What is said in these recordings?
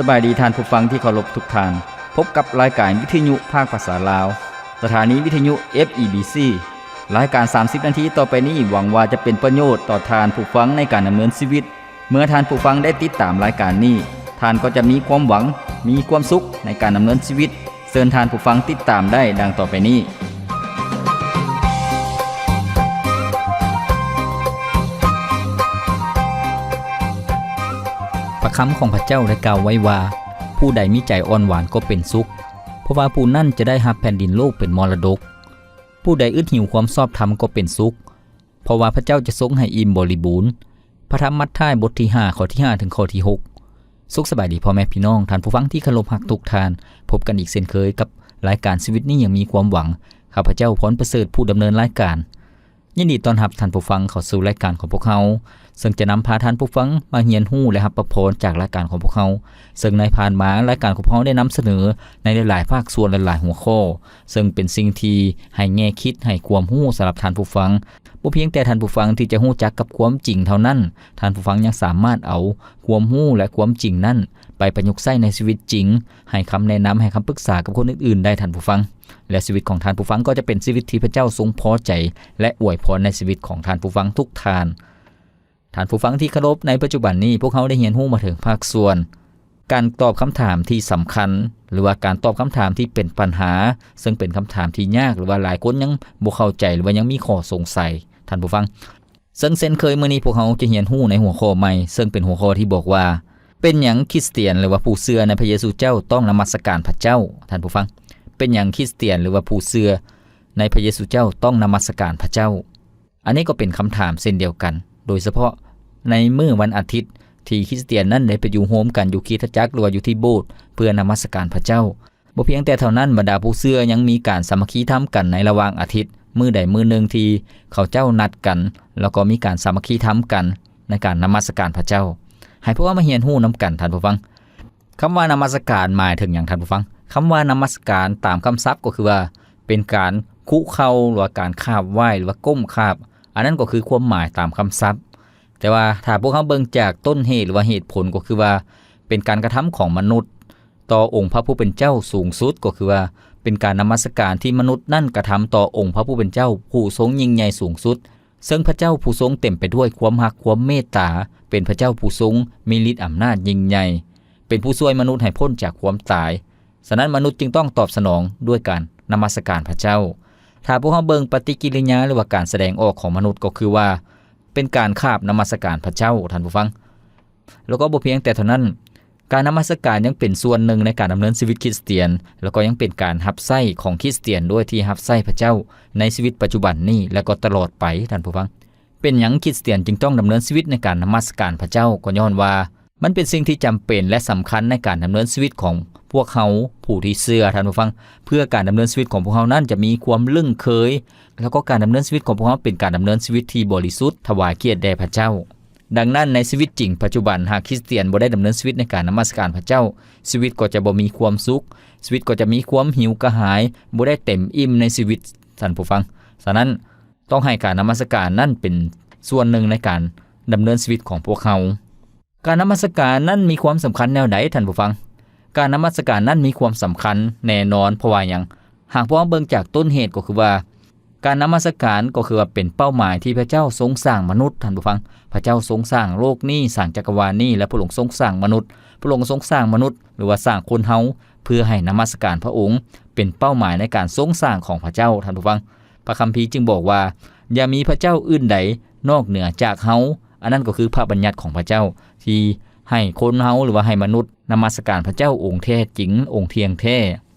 ສະບາຍດີທ່ານຜູ້ຟັງທີ່ເຄົາລົບທຸກທ່ານ. ພົບກັບລາຍການວິທະຍຸພາກພາສາລາວ, ສະຖານີວິທະຍຸ ເອັຟ ອີ ບີ ຊີ. ລາຍການສາມສິບນາທີຕໍ່ໄປນີ້ ຫວັງວ່າຈະເປັນປະໂຫຍດຕໍ່ທ່ານຜູ້ຟັງໃນການດຳເນີນຊີວິດ. ເມື່ອທ່ານຜູ້ຟັງໄດ້ຕິດຕາມລາຍການນີ້, ທ່ານກໍຈະມີຄວາມຫວັງ, ມີຄວາມສຸກໃນການດຳເນີນຊີວິດ. ເຊີນທ່ານຜູ້ຟັງຕິດຕາມໄດ້ດັ່ງຕໍ່ໄປນີ້. ພະຄຳຂອງພະເຈົ້າໄດ້ກ່າວໄວ້ວ່າ, ຜູ້ໃດມີໃຈອ່ອນຫວານກໍເປັນສຸກ, ເພາະວ່າຜູ້ນັ້ນຈະໄດ້ຮັບແຜ່ນດິນໂລກເປັນມໍລະດົກ. ຜູ້ໃດອຶດຫິວຄວາມຊອບທຳກໍເປັນສຸກ, ເພາະວ່າພະເຈົ້າຈະຊົງໃຫ້ອີ່ມບໍລິບູນ. ພະທຳມັດທາຍ ບົດທີຫ້າ ຂໍ້ທີຫ້າ ເຖິງຂໍ້ທີຫົກ. ສຸກສະບາຍດີພໍ່ແມ່ພີ່ນ້ອງ, ທ່ານຜູ້ຟັງທີ່ເຄົາລົບຮັກທຸກທ່ານ. ພົບກັນອີກເຊັ່ນເຄີຍກັບລາຍການຊີວິດນີ້ຍັງມີຄວາມຫວັງ. ຂ້າພະເຈົ້າ ພອນປະເສີດ ຜູ້ດຳເນີນລາຍການ. ຍິນດີຕ້ອນຮັບທ່ານຜູ້ຟັງເຂົ້າສູ່ລາຍການຂອງພວກເຮົາ, ເຊິ່ງຈະນຳພາທ່ານຜູ້ຟັງມາຮຽນຮູ້ ແລະ ຮັບພະພອນຈາກລາຍການຂອງພວກເຮົາ, ເຊິ່ງໃນຜ່ານມາລາຍການຂອງພວກເຮົາໄດ້ນຳສະເໜີໃນຫຼາຍໆພາກສ່ວນ ແລະ ຫຼາຍຫົວຂໍ້, ເຊິ່ງເປັນສິ່ງທີ່ໃຫ້ແງ່ຄິດ, ໃຫ້ຄວາມຮູ້ສຳລັບທ່ານຜູ້ຟັງ. ບໍ່ພຽງແຕ່ທ່ານຜູ້ຟັງທີ່ຈະຮູ້ຈັກກັບຄວາມຈິງເທົ່ານັ້ນ, ທ່ານຜູ້ຟັງຍັງສາມາດເອົາຄວາມຮູ້ ແລະ ຄວາມຈິງນັ້ນໄປປະຍຸກໃຊ້ໃນຊີວິດຈິງ, ໃຫ້ຄຳແນະນຳ, ໃຫ້ຄຳປຶກສາກັບຄົນອື່ນໆໄດ້, ທ່ານຜູ້ຟັງ. ແລະ ຊີວິດຂອງທ່ານຜູ້ຟັງກໍຈະເປັນຊີວິດທີ່ພະເຈົ້າຊົງພໍໃຈ ແລະ ອວຍພອນໃນຊີວິດຂອງທ່ານຜູ້ຟັງທຸກທ່ານ. ທ່ານຜູ້ຟັງທີ່ເຄົາລົບ, ໃນປັດຈຸບັນນີ້ພວກເຮົາໄດ້ຮຽນຮູ້ມາເຖິງພາກສ່ວນການຕອບຄຳຖາມທີ່ສຳຄັນ ຫຼືວ່າການຕອບຄຳຖາມທີ່ເປັນບັນຫາ, ເຊິ່ງເປັນຄຳຖາມທີ່ຍາກ ຫຼືວ່າຫຼາຍຄົນຍັງບໍ່ເຂົ້າໃຈ ຫຼືວ່າຍັງມີຂໍ້ສົງໄສ, ທ່ານຜູ້ຟັງ. ເຊິ່ງເຊັ່ນເຄີຍ, ມື້ນີ້ພວກເຮົາຈະຮຽນຮູ້ໃນຫົວຂໍ້ໃໝ່, ເຊິ່ງເປັນຫົວຂໍ້ທີ່ບອກວ່າ, ເປັນຫຍັງຄຣິສຕຽນ ຫຼືວ່າຜູ້ເຊື່ອໃນພະເຢຊູເຈົ້າຕ້ອງນະມັດສະການພະເຈົ້າ? ທ່ານຜູ້ຟັງ, ເປັນຫຍັງຄຣິສຕຽນ ຫຼືວ່າຜູ້ເຊື່ອໃນພະເຢຊູເຈົ້າຕ້ອງນະມັດສະການພະເຈົ້າ? ອັນນີ້ກໍເປັນຄຳຖາມເຊັ່ນດຽວກັນ, ໂດຍສະເພາະໃນມື້ວັນອາທິດທີ່ຄຣິສຕຽນນັ້ນໄດ້ໄປຢູ່ໂຮມກັນຢູ່ຄຣິສຕະຈັກ ຫຼືວ່າຢູ່ທີ່ໂບດ ເພື່ອນະມັດສະການພະເຈົ້າ. ບໍ່ພຽງແຕ່ເທົ່ານັ້ນ, ບັນດາຜູ້ເຊື່ອຍັງມີການສາມັກຄີທຳກັນໃນລະຫວ່າງອາທິດ, ມື້ໃດມື້ໜຶ່ງທີ່ເຂົາເຈົ້ານັດກັນ, ແລ້ວກໍມີການສາມັກຄີທຳກັນໃນການນະມັດສະການພະເຈົ້າ. ໃຫ້ພວກເຮົາມາຮຽນຮູ້ນຳກັນ, ທ່ານຜູ້ຟັງ. ຄຳວ່ານະມັດສະການໝາຍເຖິງຫຍັງ, ທ່ານຜູ້ຟັງ? ຄຳວ່ານະມັດສະການຕາມຄຳສັບກໍຄືວ່າ ເປັນການຄຸເຂົ່າ ຫຼືວ່າການຂາບໄຫວ້ ຫຼືວ່າກົ້ມຂາບ, ອັນນັ້ນກໍຄືຄວາມໝາຍຕາມຄຳສັບ. ແຕ່ວ່າຖ້າພວກເຮົາເບິ່ງຈາກຕົ້ນເຫດ ຫຼືວ່າເຫດຜົນ, ກໍຄືວ່າເປັນການກະທຳຂອງມະນຸດ ຕໍ່ອົງພະຜູ້ເປັນເຈົ້າສູງສຸດ, ກໍຄືວ່າເປັນການນະມັດສະການທີ່ມະນຸດນັ້ນກະທຳຕໍ່ອົງພະຜູ້ເປັນເຈົ້າຜູ້ຊົງຍິ່ງໃຫຍ່ສູງສຸດ, ເຊິ່ງພະເຈົ້າຜູ້ຊົງເຕັມໄປດ້ວຍຄວາມຮັກຄວາມເມດຕາ, ເປັນພະເຈົ້າຜູ້ຊົງມີລິດອຳນາດຍິ່ງໃຫຍ່, ເປັນຜູ້ຊ່ວຍມະນຸດໃຫ້ພົ້ນຈາກຄວາມຕາຍ. ສະນັ້ນມະນຸດຈຶ່ງຕ້ອງຕອບສະໜອງດ້ວຍການນະມັດສະການພະເຈົ້າ. ຖ້າພວກເຮົາເບິ່ງປະຕິກິລິຍາ ຫຼືວ່າການສະແດງອອກຂອງມະນຸດ, ກໍຄືວ່າເປັນການຂາບນະມັດສະການພະເຈົ້າ, ທ່ານຜູ້ຟັງ. ແລ້ວກໍບໍ່ພຽງແຕ່ເທົ່ານັ້ນ, ການນະມັດສະການຍັງເປັນສ່ວນໜຶ່ງໃນການດຳເນີນຊີວິດຄຣິສຕຽນ, ແລ້ວກໍຍັງເປັນການຮັບໃຊ້ຂອງຄຣິສຕຽນດ້ວຍທີ່ຮັບໃຊ້ພະເຈົ້າໃນຊີວິດປັດຈຸບັນນີ້ ແລ້ວກໍຕະຫຼອດໄປ, ທ່ານຜູ້ຟັງ. ເປັນຫຍັງຄຣິສຕຽນຈຶ່ງຕ້ອງດຳເນີນຊີວິດໃນການນະມັດສະການພະເຈົ້າ? ກໍຍ້ອນວ່າມັນເປັນສິ່ງທີ່ຈຳເປັນ ແລະ ສຳຄັນໃນການດຳເນີນຊີວິດຂອງພວກເຮົາຜູ້ທີ່ເຊື່ອ, ທ່ານຜູ້ຟັງ, ເພື່ອການດຳເນີນຊີວິດຂອງພວກເຮົານັ້ນຈະມີຄວາມລຶ້ງເຄີຍ, ແລ້ວກໍການດຳເນີນຊີວິດຂອງພວກເຮົາເປັນການດຳເນີນຊີວິດທີ່ບໍລິສຸດ, ຖວາຍກຽດແດ່ພະເຈົ້າ. ດັ່ງນັ້ນ, ໃນຊີວິດຈິງປັດຈຸບັນ, ຫາກຄຣິສຕຽນບໍ່ໄດ້ດຳເນີນຊີວິດໃນການນະມັດສະການພະເຈົ້າ, ຊີວິດກໍຈະບໍ່ມີຄວາມສຸກ, ຊີວິດກໍຈະມີຄວາມຫິວກະຫາຍ, ບໍ່ໄດ້ເຕັມອີ່ມໃນຊີວິດ, ທ່ານຜູ້ຟັງ. ສະນັ້ນ, ຕ້ອງໃຫ້ການນະມັດສະການນັ້ນເປັນສ່ວນໜຶ່ງໃນການດຳເນີນຊີວິດຂອງພວກເຮົາ. ການນະມັດສະການນັ້ນມີຄວາມສຳຄັນແນວໃດ, ທ່ານຜູ້ຟັງ? ການນະມັດສະການນັ້ນມີຄວາມສຳຄັນແນ່ນອນ, ເພາະວ່າຫຍັງ? ຫາກພວກເຮົາເບິ່ງຈາກຕົ້ນເຫດກໍຄືວ່າ ການນະມັດສະການກໍຄືວ່າເປັນເປົ້າໝາຍທີ່ພະເຈົ້າຊົງສ້າງມະນຸດ, ທ່ານຜູ້ຟັງ. ພະເຈົ້າຊົງສ້າງໂລກນີ້, ສ້າງຈັກກະວານນີ້, ແລະ ພະອົງຊົງສ້າງມະນຸດ. ພະອົງຊົງສ້າງມະນຸດ ຫຼືວ່າສ້າງຄົນເຮົາ ເພື່ອໃຫ້ນະມັດສະການພະອົງ, ເປັນເປົ້າໝາຍໃນການຊົງສ້າງຂອງພະເຈົ້າ, ທ່ານຜູ້ຟັງ. ພະຄຳພີຈຶ່ງບອກວ່າ, ຢ່າມີພະເຈົ້າອື່ນໃດນອກເໜືອຈາກເຮົາ. ອັນນັ້ນກໍຄືພະບັນຍັດຂອງພະເຈົ້າ ທີ່ໃຫ້ຄົນເຮົາ ຫຼືວ່າໃຫ້ມະນຸດນະມັດສະການພະເຈົ້າອົງແທ້ຈິງ, ອົງທ່ຽງແທ້.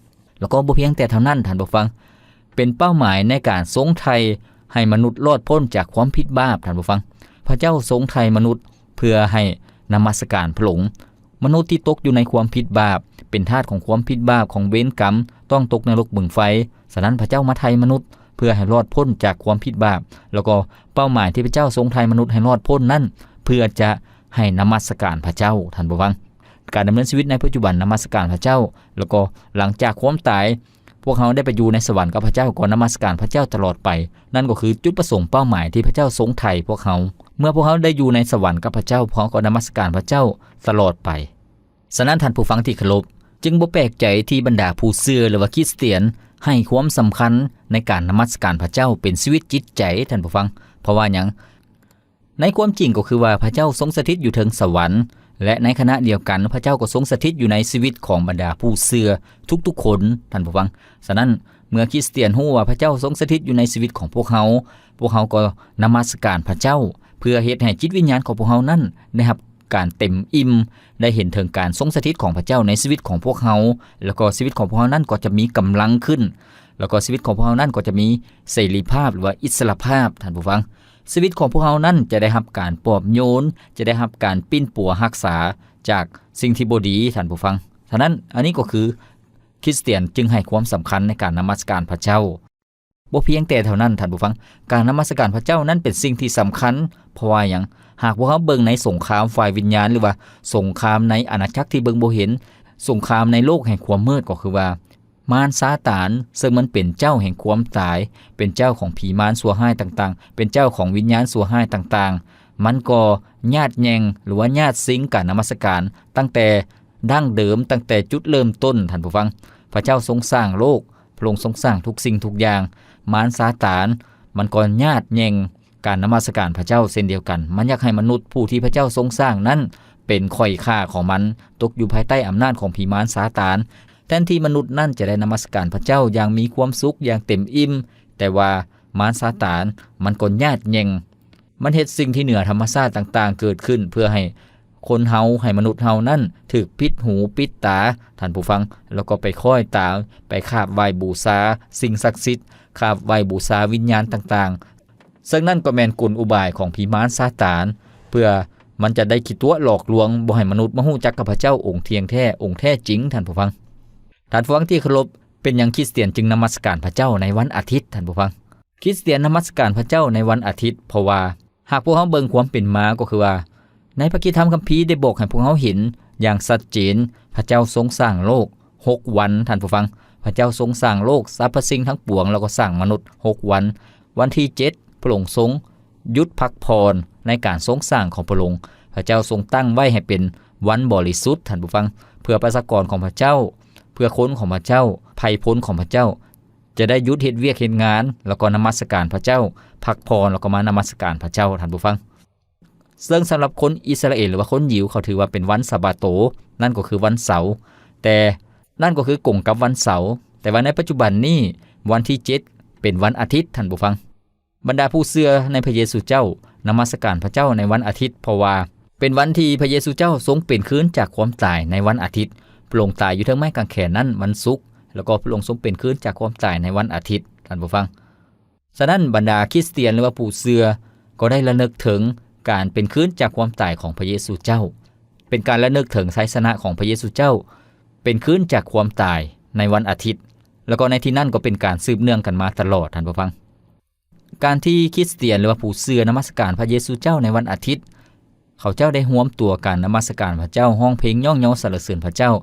ແລ້ວກໍບໍ່ພຽງແຕ່ເທົ່ານັ້ນ, ທ່ານຜູ້ຟັງ, ເປັນເປົ້າໝາຍໃນການຊົງໄຖ່ໃຫ້ມະນຸດລອດພົ້ນຈາກຄວາມຜິດບາບ, ທ່ານຜູ້ຟັງ. ພະເຈົ້າຊົງໄຖ່ມະນຸດເພື່ອໃຫ້ນະມັດສະການພະອົງ. ມະນຸດທີ່ຕົກຢູ່ໃນຄວາມຜິດບາບ, ເປັນທາດຂອງຄວາມຜິດບາບ, ຂອງເວນກຳ, ຕ້ອງຕົກນະລົກບຶງໄຟ. ສະນັ້ນ, ພະເຈົ້າມາໄຖ່ມະນຸດເພື່ອໃຫ້ລອດພົ້ນຈາກຄວາມຜິດບາບ, ແລ້ວກໍເປົ້າໝາຍທີ່ພະເຈົ້າຊົງໄຖ່ມະນຸດໃຫ້ລອດພົ້ນນັ້ນ ເພື່ອຈະໃຫ້ນະມັດສະການພະເຈົ້າ, ທ່ານຜູ້ຟັງ. ການດຳເນີນຊີວິດໃນປັດຈຸບັນນະມັດສະການພະເຈົ້າ, ແລ້ວກໍຫຼັງຈາກຄວາມຕາຍ, ພວກເຮົາໄດ້ໄປຢູ່ໃນສະຫວັນກັບພະເຈົ້າ, ກໍນະມັດສະການພະເຈົ້າຕະຫຼອດໄປ. ນັ້ນກໍຄືຈຸດປະສົງເປົ້າໝາຍທີ່ພະເຈົ້າຊົງໄຖ່ພວກເຮົາ. ເມື່ອພວກເຮົາໄດ້ຢູ່ໃນສະຫວັນກັບພະເຈົ້າ, ພວກເຮົາກໍນະມັດສະການພະເຈົ້າຕະຫຼອດໄປ. ສະນັ້ນທ່ານຜູ້ຟັງທີ່ເຄົາລົບ, ຈຶ່ງບໍ່ແປກໃຈທີ່ບັນດາຜູ້ເຊື່ອ ຫຼືວ່າຄຣິສຕຽນ ໃຫ້ຄວາມສຳຄັນໃນການນະມັດສະການພະເຈົ້າເປັນຊີວິດຈິດໃຈ, ທ່ານຜູ້ຟັງ. ເພາະວ່າຫຍັງ? ໃນຄວາມຈິງກໍຄືວ່າພະເຈົ້າຊົງສະຖິດຢູ່ເທິງສະຫວັນ ແລະ ໃນຂະນະດຽວກັນ ພະເຈົ້າກໍຊົງສະຖິດຢູ່ໃນຊີວິດຂອງບັນດາຜູ້ເຊື່ອທຸກໆຄົນ, ທ່ານຜູ້ຟັງ. ສະນັ້ນ ເມື່ອຄຣິສຕຽນຮູ້ວ່າພະເຈົ້າຊົງສະຖິດຢູ່ໃນຊີວິດຂອງພວກເຮົາ, ພວກເຮົາກໍນະມັດສະການພະເຈົ້າ ເພື່ອເຮັດໃຫ້ຈິດວິນຍານຂອງພວກເຮົານັ້ນໄດ້ຮັບການເຕັມອີ່ມ, ໄດ້ເຫັນເຖິງການຊົງສະຖິດຂອງພະເຈົ້າໃນຊີວິດຂອງພວກເຮົາ, ແລ້ວກໍຊີວິດຂອງພວກເຮົານັ້ນກໍຈະມີກຳລັງຂຶ້ນ, ແລ້ວກໍຊີວິດຂອງພວກເຮົານັ້ນກໍຈະມີເສລີພາບ ຫຼືວ່າອິດສະຫຼະພາບ, ທ່ານຜູ້ຟັງ. ຊີວິດຂອງພວກເຮົານັ້ນຈະໄດ້ຮັບການປອບໂຍນ, ຈະໄດ້ຮັບການປິ່ນປົວຮັກສາຈາກສິ່ງທີ່ບໍ່ດີ, ທ່ານຜູ້ຟັງ. ສະນັ້ນ ອັນນີ້ກໍຄືຄຣິສຕຽນຈຶ່ງໃຫ້ຄວາມສຳຄັນໃນການນະມັດສະການພະເຈົ້າ. ບໍ່ພຽງແຕ່ເທົ່ານັ້ນ, ທ່ານຜູ້ຟັງ, ການນະມັດສະການພະເຈົ້ານັ້ນເປັນສິ່ງທີ່ສຳຄັນ. ເພາະວ່າຫຍັງ? ຫາກພວກເຮົາເບິ່ງໃນສົງຄາມຝ່າຍວິນຍານ ຫຼືວ່າສົງຄາມໃນອານາຈັກທີ່ເບິ່ງບໍ່ເຫັນ, ສົງຄາມໃນໂລກແຫ່ງຄວາມມືດ ກໍຄືວ່າ ມານຊາຕານ ເຊິ່ງມັນເປັນເຈົ້າແຫ່ງຄວາມຕາຍ, ເປັນເຈົ້າຂອງຜີມານຊົ່ວຮ້າຍຕ່າງໆ, ເປັນເຈົ້າຂອງວິນຍານຊົ່ວຮ້າຍຕ່າງໆ, ມັນກໍຍາດແຍ່ງ ຫຼືວ່າຍາດຊິງການນະມັດສະການຕັ້ງແຕ່ດັ້ງເດີມ, ຕັ້ງແຕ່ຈຸດເລີ່ມຕົ້ນ, ທ່ານຜູ້ຟັງ. ພະເຈົ້າຊົງສ້າງໂລກ, ພະອົງຊົງສ້າງທຸກສິ່ງທຸກຢ່າງ. ມານຊາຕານ ມັນກໍຍາດແຍ່ງ ການນະມັດສະການພະເຈົ້າເຊັ່ນດຽວກັນ. ມັນຢາກໃຫ້ມະນຸດຜູ້ທີ່ພະເຈົ້າຊົງສ້າງນັ້ນເປັນຂ້ອຍຂ້າຂອງມັນ, ຕົກຢູ່ພາຍໃຕ້ອຳນາດຂອງຜີມານຊາຕານ. ແທນທີ່ມະນຸດນັ້ນຈະໄດ້ນະມັດສະການພະເຈົ້າຢ່າງມີຄວາມສຸກ, ຢ່າງເຕັມອີ່ມ, ແຕ່ວ່າມານຊາຕານມັນກໍຍາດແຍ່ງ. ມັນເຮັດສິ່ງທີ່ເໜືອທຳມະຊາດຕ່າງໆເກີດຂຶ້ນ ເພື່ອໃຫ້ຄົນເຮົາ, ໃຫ້ມະນຸດເຮົານັ້ນຖືກປິດຫູປິດຕາ, ທ່ານຜູ້ຟັງ, ແລ້ວກໍໄປຄ້ອຍຕາມ, ໄປຂາບໄຫວ້ບູຊາສິ່ງສັກສິດ, ຂາບໄຫວ້ບູຊາວິນຍານຕ່າງໆ. ເຊິ່ງນັ້ນກໍແມ່ນກົນອຸບາຍຂອງຜີມານຊາຕານ ເພື່ອມັນຈະໄດ້ຂີ້ຕົວະຫຼອກລວງ ບໍ່ໃຫ້ມະນຸດມາຮູ້ຈັກກັບພະເຈົ້າອົງທ່ຽງແທ້, ອົງແທ້ຈິງ, ທ່ານຜູ້ຟັງ. ທ່ານຜູ້ຟັງທີ່ເຄົາລົບ, ເປັນຫຍັງຄຣິສຕຽນຈຶ່ງນະມັດສະການພະເຈົ້າໃນວັນອາທິດ, ທ່ານຜູ້ຟັງ? ຄຣິສຕຽນນະມັດສະການພະເຈົ້າໃນວັນອາທິດ ເພາະວ່າຫາກພວກເຮົາເບິ່ງຄວາມເປັນມາ ກໍຄືວ່າ ໃນພະຄຣິສຕະທຳຄຳພີໄດ້ບອກໃຫ້ພວກເຮົາເຫັນຢ່າງຊັດເຈນ, ພະເຈົ້າຊົງສ້າງໂລກຫົກວັນ, ທ່ານຜູ້ຟັງ. ພະເຈົ້າຊົງສ້າງໂລກສັບພະສິ່ງທັງປວງ ແລ້ວກໍສ້າງມະນຸດຫົກວັນ. ວັນທີເຈັດ ພະອົງຊົງຢຸດພັກຜ່ອນໃນການຊົງສ້າງຂອງພະອົງ. ພະເຈົ້າຊົງຕັ້ງໄວ້ໃຫ້ເປັນວັນບໍລິສຸດ, ທ່ານຜູ້ຟັງ, ເພື່ອປະຊາກອນຂອງພະເຈົ້າ, ເພື່ອຄົນຂອງພະເຈົ້າ, ໄພພົນຂອງພະເຈົ້າ ຈະໄດ້ຢຸດເຮັດວຽກເຮັດງານ ແລ້ວກໍນະມັດສະການພະເຈົ້າ, ພັກຜ່ອນ ແລ້ວກໍມານະມັດສະການພະເຈົ້າ, ທ່ານຜູ້ຟັງ. ເຊິ່ງສຳລັບຄົນອິດສະຣາເອນ ຫຼືວ່າຄົນຢິວ ເຂົາຖືວ່າເປັນວັນສະບາໂຕ, ນັ້ນກໍຄືວັນເສົາ, ແຕ່ນັ້ນກໍຄືກົງກັບວັນເສົາ. ແຕ່ວ່າໃນປັດຈຸບັນນີ້ ວັນທີເຈັດ ເປັນວັນອາທິດ, ທ່ານຜູ້ຟັງ. ບັນດາຜູ້ເຊື່ອໃນພະເຢຊູເຈົ້າ ນະມັດສະການພະເຈົ້າໃນວັນອາທິດ, ເພາະວ່າເປັນວັນທີ່ພະເຢຊູເຈົ້າຊົງເປັນຄືນຈາກຄວາມຕາຍໃນວັນອາທິດ. ພະອົງຕາຍຢູ່ເທິງໄມ້ກາງແຂນນັ້ນວັນສຸກ, ແລ້ວກໍພະອົງຊົງເປັນຄືນຈາກຄວາມຕາຍໃນວັນອາທິດ, ທ່ານຜູ້ຟັງ. ສະນັ້ນ ບັນດາຄຣິສຕຽນ ຫຼືວ່າຜູ້ເຊື່ອ ກໍໄດ້ລະນຶກເຖິງການເປັນຄືນຈາກຄວາມຕາຍຂອງພະເຢຊູເຈົ້າ, ເປັນການລະນຶກເຖິງໄຊຊະນະຂອງພະເຢຊູເຈົ້າ ເປັນຄືນຈາກຄວາມຕາຍໃນວັນອາທິດ, ແລ້ວກໍໃນທີ່ນັ້ນກໍເປັນການສືບເນື່ອງກັນມາຕະຫຼອດ, ທ່ານຜູ້ຟັງ. ການທີ່ຄຣິສຕຽນ ຫຼືວ່າຜູ້ເຊື່ອນະມັດສະການພະເຢຊູເຈົ້າໃນວັນອາທິດ, ເຂົາເຈົ້າໄດ້ຮວມຕົວກັນນະມັດສະການພະເຈົ້າ, ຮ້ອງເພງຍ້ອງຍໍສັນລະເສີນພະເຈົ້າ,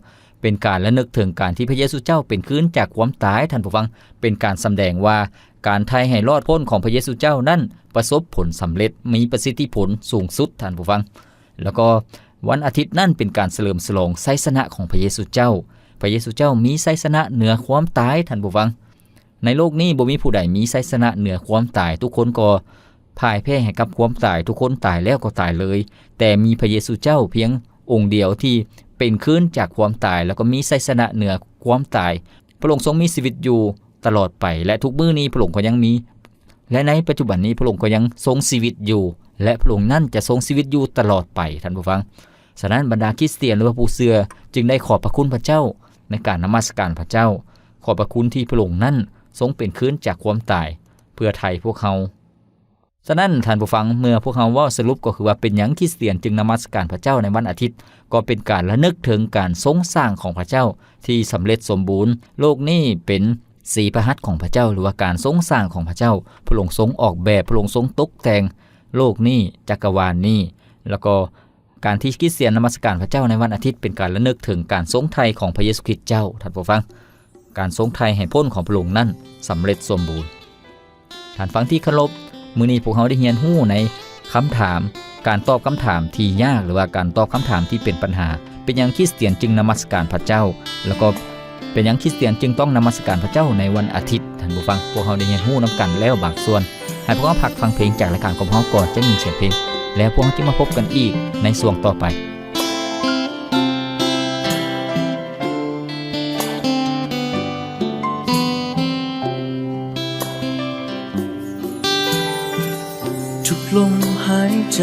ເປັນການລະນຶກເຖິງການທີ່ພະເຢຊູເຈົ້າເປັນຄືນຈາກຄວາມຕາຍ, ທ່ານຜູ້ຟັງ, ເປັນການສຳແດງວ່າການໄຖ່ໃຫ້ລອດພົ້ນຂອງພະເຢຊູເຈົ້ານັ້ນປະສົບຜົນສຳເລັດ, ມີປະສິດທິຜົນສູງສຸດ, ທ່ານຜູ້ຟັງ. ແລ້ວກໍວັນອາທິດນັ້ນເປັນການສະເຫຼີມສະຫຼອງໄຊຊະນະຂອງພະເຢຊູເຈົ້າ. ພະເຢຊູເຈົ້າມີໄຊຊະນະເໜືອຄວາມຕາຍ, ທ່ານຜູ້ຟັງ. ໃນໂລກນີ້ບໍ່ມີຜູ້ໃດມີໄຊຊະນະເໜືອຄວາມຕາຍ, ທຸກຄົນກໍພ່າຍແພ້ໃຫ້ກັບຄວາມຕາຍ, ທຸກຄົນຕາຍແລ້ວກໍຕາຍເລີຍ. ແຕ່ມີພະເຢຊູເຈົ້າພຽງອົງດຽວທີ່ເປັນຄືນຈາກຄວາມຕາຍ ແລ້ວກໍມີໄຊຊະນະເໜືອຄວາມຕາຍ. ພະອົງຊົງມີຊີວິດຢູ່ຕະຫຼອດໄປ ແລະ ທຸກມື້ນີ້ພະອົງກໍຍັງມີ ແລະ ໃນປັດຈຸບັນນີ້ພະອົງກໍຍັງຊົງຊີວິດຢູ່ ແລະ ພະອົງນັ້ນຈະຊົງຊີວິດຢູ່ຕະຫຼອດໄປ, ທ່ານຜູ້ຟັງ. ສະນັ້ນ ບັນດາຄຣິສຕຽນ ຫຼືວ່າຜູ້ເຊື່ອ ຈຶ່ງໄດ້ຂອບພະຄຸນພະເຈົ້າໃນການນະມັດສະການພະເຈົ້າ, ຂອບພະຄຸນທີ່ພະອົງນັ້ນຊົງເປັນຄືນຈາກຄວາມຕາຍ ເພື່ອໄຖ່ພວກເຮົາ. ສະນັ້ນ ທ່ານຜູ້ຟັງ, ເມື່ອພວກເຮົາເວົ້າສະຫຼຸບກໍຄືວ່າ ເປັນຫຍັງຄຣິສຕຽນຈຶ່ງນະມັດສະການພະເຈົ້າໃນວັນອາທິດ? ກໍເປັນການລະນຶກເຖິງການຊົງສ້າງຂອງພະເຈົ້າທີ່ສຳເລັດສົມບູນ. ໂລກນີ້ເປັນສີພະຫັດຂອງພະເຈົ້າ ຫຼືວ່າການຊົງສ້າງຂອງພະເຈົ້າ. ພະອົງຊົງອອກແບບ, ພະອົງຊົງຕົກແຕ່ງໂລກນີ້, ຈັກກະວານນີ້. ແລ້ວກໍການທີ່ຄຣິສຕຽນນະມັດສະການພະເຈົ້າໃນວັນອາທິດ ເປັນການລະນຶກເຖິງການຊົງໄຖ່ຂອງພະເຢຊູຄຣິສເຈົ້າ, ທ່ານຜູ້ຟັງ. ການຊົງໄຖ່ໃຫ້ພົ້ນຂອງພະອົງນັ້ນສຳເລັດສົມບູນ. ທ່ານຟັງທີ່ເຄົາລົບ, ມື້ນີ້ພວກເຮົາໄດ້ຮຽນຮູ້ໃນຄຳຖາມ, ການຕອບຄຳຖາມທີ່ຍາກ ຫຼືວ່າການຕອບຄຳຖາມທີ່ເປັນບັນຫາ ເປັນຫຍັງຄຣິສຕຽນຈຶ່ງນະມັດສະການພະເຈົ້າ ແລ້ວກໍເປັນຫຍັງຄຣິສຕຽນຈຶ່ງຕ້ອງນະມັດສະການພະເຈົ້າໃນວັນອາທິດ? ທ່ານຜູ້ຟັງ, ພວກເຮົາໄດ້ຮຽນຮູ້ນຳກັນແລ້ວບາງສ່ວນ. ໃຫ້ພວກເຮົາພັກຟັງເພງຈາກລາຍການຂອງເຮົາກ່ອນ ຈັກໜຶ່ງສຽງເພງ ແລ້ວພວກເຮົາຈະມາພົບກັນອີກໃນຊ່ວງຕໍ່ໄປ. ທຸກລົມຫາຍໃຈ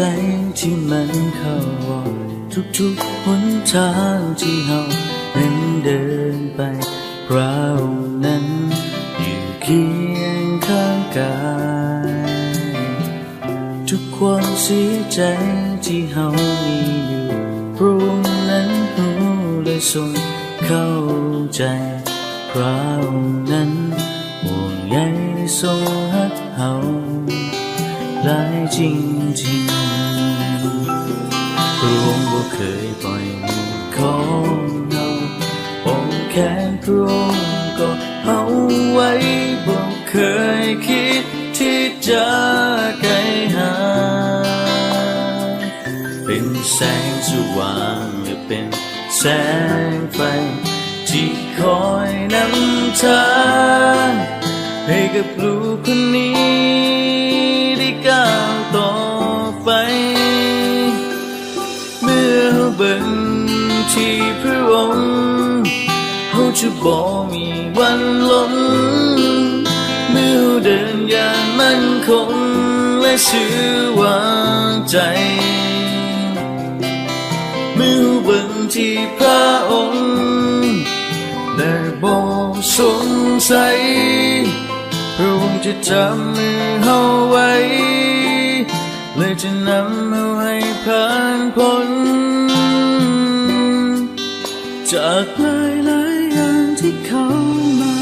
ທີ່ມັນເຂົ້າອອກ, ທຸກໆຫົນທາງທີ່ເຮົານັ້ນເດີນໄປ, ພະອົງນັ້ນຢູ່ຄຽງຂ້າງກາຍ. ທຸກຄວາມເສຍໃຈທີ່ເຮົາມີຢູ່, ພະອົງນັ້ນຮູ້ ແລະ ຊົງເຂົ້າໃຈ. ພະອົງນັ້ນຫ່ວງໃຍຊົງຮັກເຮົາຫຼາຍຈິງໆ. ພະອົງບໍ່ເຄີຍປ່ອຍມືຂອງເຮົາ, ອ້ອມແຂນພະອົງກໍເຮົາໄວ້, ບໍ່ເຄີຍຄິດທີ່ຈະໄກຫ່າງ. ເປັນແສງສະຫວ່າງ ແລະ ເປັນ ແສງໄຟທີ່ຄອຍນຳທາງ ໃຫ້ກັບລູກຄົນນີ້ໄດ້ກ້າວຕໍ່ໄປ. ເມື່ອເຮົາເບິ່ງທີ່ພະອົງ ເຮົາຈະບໍ່ມີວັນລົ້ມ. ເມື່ອເຮົາເດີນຢ່າງໝັ້ນຄົງ ແລະ ຊື່ວາງໃຈ. ເມື່ອເຮົາເບິ່ງທີ່ພະອົງ ແລະ ບໍ່ສົງໄສ, ພະອົງຈະຈັບມືເຮົາໄວ້ ແລະ ຈະນຳເຮົາໃຫ້ຜ່ານພົ້ນຈາກຫຼາຍໆຢ່າງທີ່ເຂົ້າມາ.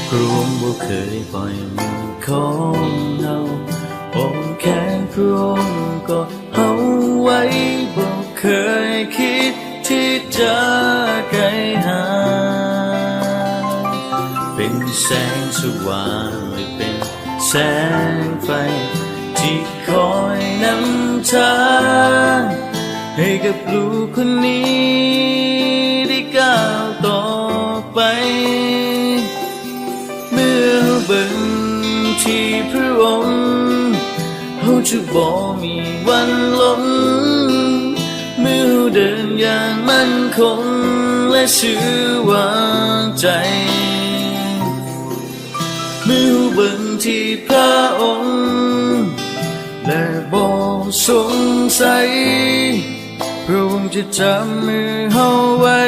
ພະອົງບໍ່ເຄີຍປ່ອຍມືຂອງເຮົາ, ອ້ອມແຂນພະອົງກໍເຮົາໄວ້, ບໍ່ເຄີຍຄິດທີ່ຈະໄກຫ່າງ. ເປັນແສງສະຫວ່າງ ແລະ ເປັນ ແສງໄຟທີ່ຄອຍນຳທາງ ໃຫ້ກັບລູກຄົນນີ້ໄດ້ກ້າວຕໍ່ໄປ. ເມື່ອເຮົາເບິ່ງທີ່ພະອົງ ເຮົາຈະບໍ່ມີວັນລົ້ມ. ເມື່ອເຮົາເດີນຢ່າງໝັ້ນຄົງ ແລະ ຊື່ວາງໃຈ. ເມື່ອເຮົາເບິ່ງທີ່ພະອົງ ແລະ ບໍ່ສົງໄສ, ພະອົງຈະຈັບມືເຮົາໄວ້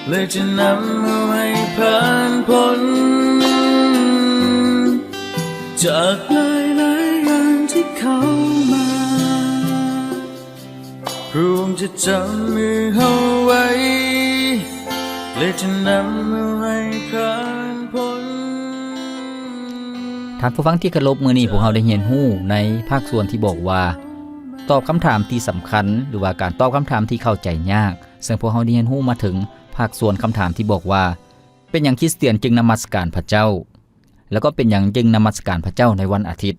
ແລະ ຈະນຳເຮົາໃຫ້ຜ່ານພົ້ນຈາກຫຼາຍໆຢ່າງທີ່ເຂົ້າມາ. ພະອົງຈະຈັບມືເຮົາໄວ້ ແລະ ຈະນຳເຮົາໃຫ້ຜ່ານພົ້ນ. ທ່ານຜູ້ຟັງທີ່ເຄົາລົບ, ມື້ນີ້ພວກເຮົາໄດ້ຮຽນຮູ້ໃນພາກສ່ວນທີ່ບອກວ່າ ຕອບຄຳຖາມທີ່ສຳຄັນ ຫຼືວ່າການຕອບຄຳຖາມທີ່ເຂົ້າໃຈຍາກ. ເຊິ່ງພວກເຮົາໄດ້ຮຽນຮູ້ມາເຖິງພາກສ່ວນຄຳຖາມທີ່ບອກວ່າ ເປັນຫຍັງຄຣິສຕຽນຈຶ່ງນະມັດສະການພະເຈົ້າ? ແລ້ວກໍເປັນຫຍັງຈຶ່ງນະມັດສະການພະເຈົ້າໃນວັນອາທິດ?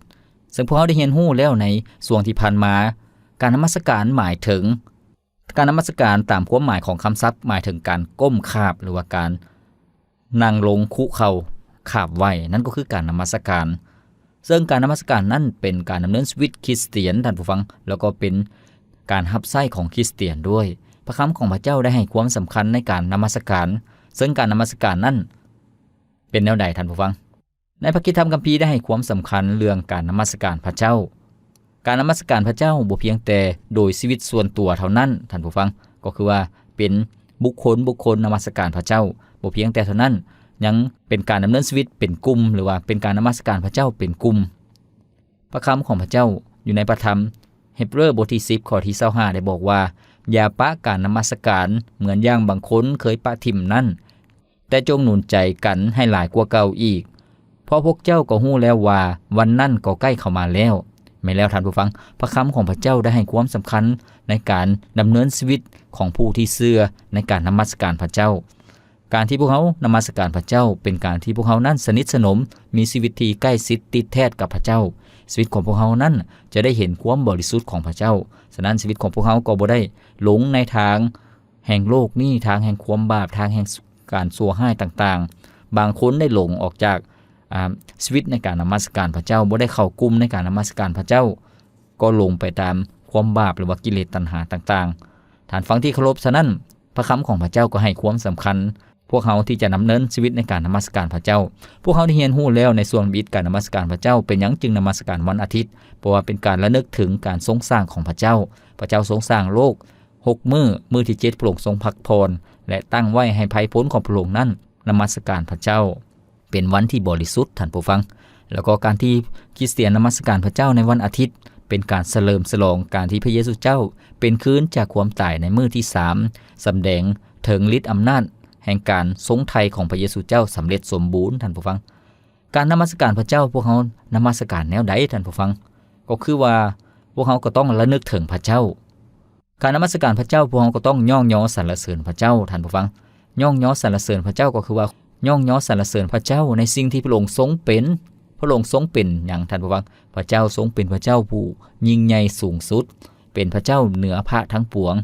ເຊິ່ງພວກເຮົາໄດ້ຮຽນຮູ້ແລ້ວໃນຊ່ວງທີ່ຜ່ານມາ, ການນະມັດສະການໝາຍເຖິງ ການນະມັດສະການຕາມຄວາມໝາຍຂອງຄຳສັບ ໝາຍເຖິງການກົ້ມຂາບ ຫຼືວ່າການນັ່ງລົງຄຸເຂົ່າຂາບໄຫວ້, ນັ້ນກໍຄືການນະມັດສະການ. ເຊິ່ງການນະມັດສະການນັ້ນເປັນການດຳເນີນຊີວິດຄຣິສຕຽນ, ທ່ານຜູ້ຟັງ, ແລ້ວກໍເປັນການຮັບໃຊ້ຂອງຄຣິສຕຽນດ້ວຍ. ພະຄຳຂອງພະເຈົ້າໄດ້ໃຫ້ຄວາມສຳຄັນໃນການນະມັດສະການ, ເຊິ່ງການນະມັດສະການນັ້ນເປັນແນວໃດ, ທ່ານຜູ້ຟັງ? ໃນພະຄຣິສຕະທຳຄຳພີໄດ້ໃຫ້ຄວາມສຳຄັນເລື່ອງການນະມັດສະການພະເຈົ້າ. ການນະມັດສະການພະເຈົ້າບໍ່ພຽງແຕ່ໂດຍຊີວິດສ່ວນຕົວເທົ່ານັ້ນ, ທ່ານຜູ້ຟັງ, ກໍຄືວ່າເປັນບຸກຄົນ, ບຸກຄົນນະມັດສະການພະເຈົ້າ. ບໍ່ພຽງແຕ່ເທົ່ານັ້ນ, ຍັງເປັນການດຳເນີນຊີວິດເປັນກຸ່ມ, ຫຼືວ່າເປັນການນະມັດສະການພະເຈົ້າເປັນກຸ່ມ. ະຄຳຂອງພະເຈົ້າຢູ່ໃນພະທຳເຮັບເຣີບົດທີສິບ ຂໍ້ທີຊາວຫ້າ ໄດ້ບອກວ່າ, ຢ່າປະການນະມັດສະການເໝືອນຢ່າງບາງຄົນເຄີຍປະຖິ້ມນັ້ນ, ແຕ່ຈົ່ງໜູນໃຈກັນໃຫ້ຫຼາຍກວ່າເກົ່າອີກ, ເພາະພວກເຈົ້າກໍຮູ້ແລ້ວວ່າວັນນັ້ນກໍໃກ້ເຂົ້າມາແລ້ວ. ແມ່ນແລ້ວທ່ານຜູ້ຟັງ, ພະຄຳຂອງພະເຈົ້າໄດ້ໃຫ້ຄວາມສຳຄັນໃນການດຳເນີນຊີວິດຂອງຜູ້ທີ່ເຊື່ອໃນການນະມັດສະການພະເຈົ້າ. ການທີ່ພວກເຮົານະມັດສະການພະເຈົ້າ ເປັນການທີ່ພວກເຮົານັ້ນສະໜິດສະໜົມ, ມີຊີວິດທີ່ໃກ້ຊິດຕິດແທດກັບພະເຈົ້າ. ຊີວິດຂອງພວກເຮົານັ້ນຈະໄດ້ເຫັນຄວາມບໍລິສຸດຂອງພະເຈົ້າ. ສະນັ້ນ, ຊີວິດຂອງພວກເຮົາກໍບໍ່ໄດ້ຫຼົງໃນທາງແຫ່ງໂລກນີ້, ທາງແຫ່ງຄວາມບາບ, ທາງແຫ່ງການຊົ່ວຮ້າຍຕ່າງໆ. ບາງຄົນໄດ້ຫຼົງອອກຈາກ, ອາ, ຊີວິດໃນການນະມັດສະການພະເຈົ້າ, ບໍ່ໄດ້ເຂົ້າກຸ່ມໃນການນະມັດສະການພະເຈົ້າ, ກໍຫຼົງໄປຕາມຄວາມບາບ ຫຼືວ່າກິເລດຕັນຫາຕ່າງໆ. ທ່ານຟັງທີ່ເຄົາລົບ, ສະນັ້ນ, ພະຄຳຂອງພະເຈົ້າກໍໃຫ້ຄວາມສຳຄັນພວກເຮົາທີ່ຈະດຳເນີນຊີວິດໃນການນະມັດສະການພະເຈົ້າ. ພວກເຮົາໄດ້ຮຽນຮູ້ແລ້ວໃນຊ່ວງວິດການນະມັດສະການພະເຈົ້າ, ເປັນຫຍັງຈຶ່ງນະມັດສະການວັນອາທິດ? ເພາະວ່າເປັນການລະນຶກເຖິງການຊົງສ້າງຂອງພະເຈົ້າ. ພະເຈົ້າຊົງສ້າງໂລກຫົກມື້, ມື້ທີເຈັດພະອົງຊົງພັກຜ່ອນ ແລະ ຕັ້ງໄວ້ໃຫ້ໄພພົນຂອງພະອົງນັ້ນນະມັດສະການພະເຈົ້າ. ເປັນວັນທີ່ບໍລິສຸດ, ທ່ານຜູ້ຟັງ. ແລ້ວກໍການທີ່ຄຣິສຕຽນນະມັດສະການພະເຈົ້າໃນວັນອາທິດ ເປັນການສະເຫຼີມສະຫຼອງການທີ່ພະເຢຊູເຈົ້າເປັນຄືນຈາກຄວາມຕາຍໃນມື້ທີສາມ, ສຳແດງເຖິງລິດອຳນາດແຫ່ງການຊົງໄຖ່ຂອງພະເຢຊູເຈົ້າສຳເລັດສົມບູນ, ທ່ານຜູ້ຟັງ. ການນະມັດສະການພະເຈົ້າ, ພວກເຮົານະມັດສະການແນວໃດ, ທ່ານຜູ້ຟັງ? ກໍຄືວ່າພວກເຮົາກໍຕ້ອງລະນຶກເຖິງພະເຈົ້າ. ການນະມັດສະການພະເຈົ້າ, ພວກເຮົາກໍຕ້ອງຍ້ອງຍໍສັນລະເສີນພະເຈົ້າ, ທ່ານຜູ້ຟັງ. ຍ້ອງຍໍສັນລະເສີນພະເຈົ້າກໍຄືວ່າ ຍ້ອງຍໍສັນລະເສີນພະເຈົ້າໃນສິ່ງທີ່ພະອົງຊົງເປັນ. ພະອົງຊົງເປັນຫຍັງ, ທ່ານຜູ້ຟັງ? ພະເຈົ້າຊົງເປັນພະເຈົ້າຜູ້ຍິ່ງໃຫຍ່ສູງສຸດ, ເປັນພະເຈົ້າເໜືອພະທັງປວງ,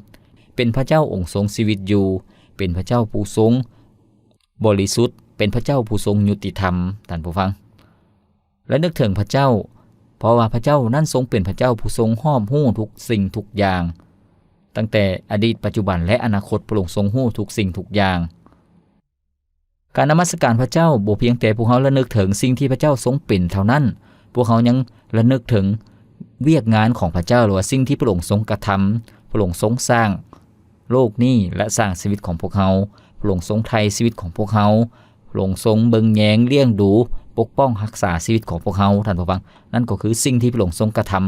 ເປັນພະເຈົ້າອົງຊົງຊີວິດຢູ່, ເປັນພະເຈົ້າຜູ້ຊົງບໍລິສຸດ, ເປັນພະເຈົ້າຜູ້ຊົງຍຸຕິທຳ, ທ່ານຜູ້ຟັງ. ລະນຶກເຖິງພະເຈົ້າ, ເພາະວ່າພະເຈົ້ານັ້ນຊົງເປັນພະເຈົ້າຜູ້ຊົງຮອບຮູ້ທຸກສິ່ງທຸກຢ່າງ, ຕັ້ງແຕ່ອະດີດ, ປັດຈຸບັນ ແລະ ອະນາຄົດ, ພະອົງຊົງຮູ້ທຸກສິ່ງທຸກຢ່າງ. ການນະມັດສະການພະເຈົ້າບໍ່ພຽງແຕ່ພວກເຮົາລະນຶກເຖິງສິ່ງທີ່ພະເຈົ້າຊົງເປັນເທົ່ານັ້ນ, ພວກເຮົາຍັງລະນຶກເຖິງວຽກງານຂອງພະເຈົ້າ ຫຼືວ່າສິ່ງທີ່ພະອົງຊົງກະທຳ, ພະອົງຊົງສ້າງໂລກນີ້ ແລະ ສ້າງຊີວິດຂອງພວກເຮົາ, ພະອົງຊົງໄຖ່ຊີວິດຂອງພວກເຮົາ, ພະອົງຊົງເບິ່ງແຍງ, ລ້ຽງດູ, ປົກປ້ອງ, ຮັກສາຊີວິດຂອງພວກເຮົາ, ທ່ານຜູ້ຟັງ. ນັ້ນກໍຄືສິ່ງທີ່ພະອົງຊົງກະທຳ,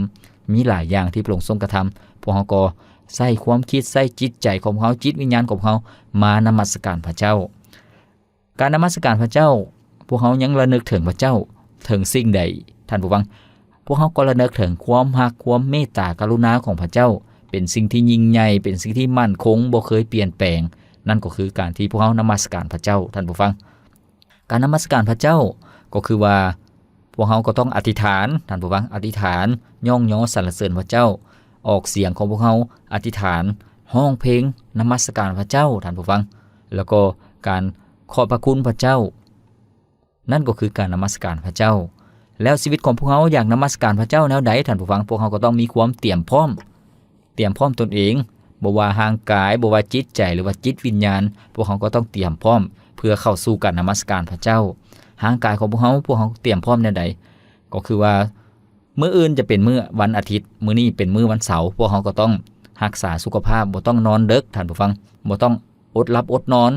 ມີຫຼາຍຢ່າງທີ່ພະອົງຊົງກະທຳ. ພວກເຮົາກໍໃຊ້ຄວາມຄິດ, ໃຊ້ຈິດໃຈຂອງພວກເຮົາ, ຈິດວິນຍານຂອງພວກເຮົາມານະມັດສະການພະເຈົ້າ. ການນະມັດສະການພະເຈົ້າ, ພວກເຮົາຍັງລະນຶກເຖິງພະເຈົ້າເຖິງສິ່ງໃດ, ທ່ານຜູ້ຟັງ? ພວກເຮົາກໍລະນຶກເຖິງຄວາມຮັກ, ຄວາມເມດຕາກະລຸນາຂອງພະເຈົ້າ, ເປັນສິ່ງທີ່ຍິ່ງໃຫຍ່, ເປັນສິ່ງທີ່ໝັ້ນຄົງ, ບໍ່ເຄີຍປ່ຽນແປງ. ນັ້ນກໍຄືການທີ່ພວກເຮົານະມັດສະການພະເຈົ້າ, ທ່ານຜູ້ຟັງ. ການນະມັດສະການພະເຈົ້າກໍຄືວ່າ ພວກເຮົາກໍຕ້ອງອະທິຖານ, ທ່ານຜູ້ຟັງ, ອະທິຖານ, ຍ້ອງຍໍສັນລະເສີນພະເຈົ້າ, ອອກສຽງຂອງພວກເຮົາ, ອະທິຖານ, ຮ້ອງເພງນະມັດສະການພະເຈົ້າ, ທ່ານຜູ້ຟັງ, ແລ້ວກໍການຂອບພະຄຸນພະເຈົ້າ, ນັ້ນກໍຄືການນະມັດສະການພະເຈົ້າ. ແລ້ວຊີວິດຂອງພວກເຮົາຢາກນະມັດສະການພະເຈົ້າແນວໃດ, ທ່ານຜູ້ຟັງ? ພວກເຮົາກໍຕ້ອງມີຄວາມຕຽມພ້ອມ, ຕຽມພ້ອມຕົນເອງ, ບໍ່ວ່າຮ່າງກາຍ, ບໍ່ວ່າຈິດໃຈ ຫຼືວ່າຈິດວິນຍານ, ພວກເຮົາກໍຕ້ອງຕຽມພ້ອມເພື່ອເຂົ້າສູ່ການນະມັດສະການພະເຈົ້າ. ຮ່າງກາຍຂອງພວກເຮົາ, ພວກເຮົາຕຽມພ້ອມແນວໃດ? ກໍຄືວ່າ ມື້ອື່ນຈະເປັນມື້ວັນອາທິດ, ມື້ນີ້ເປັນມື້ວັນເສົາ, ພວກເຮົາກໍຕ້ອງຮັກສາສຸຂະພາບ, ບໍ່ຕ້ອງນອນເດິກ, ທ່ານຜູ້ຟັງ, ບໍ່ຕ້ອງອົດຫຼັບອົດນອນ,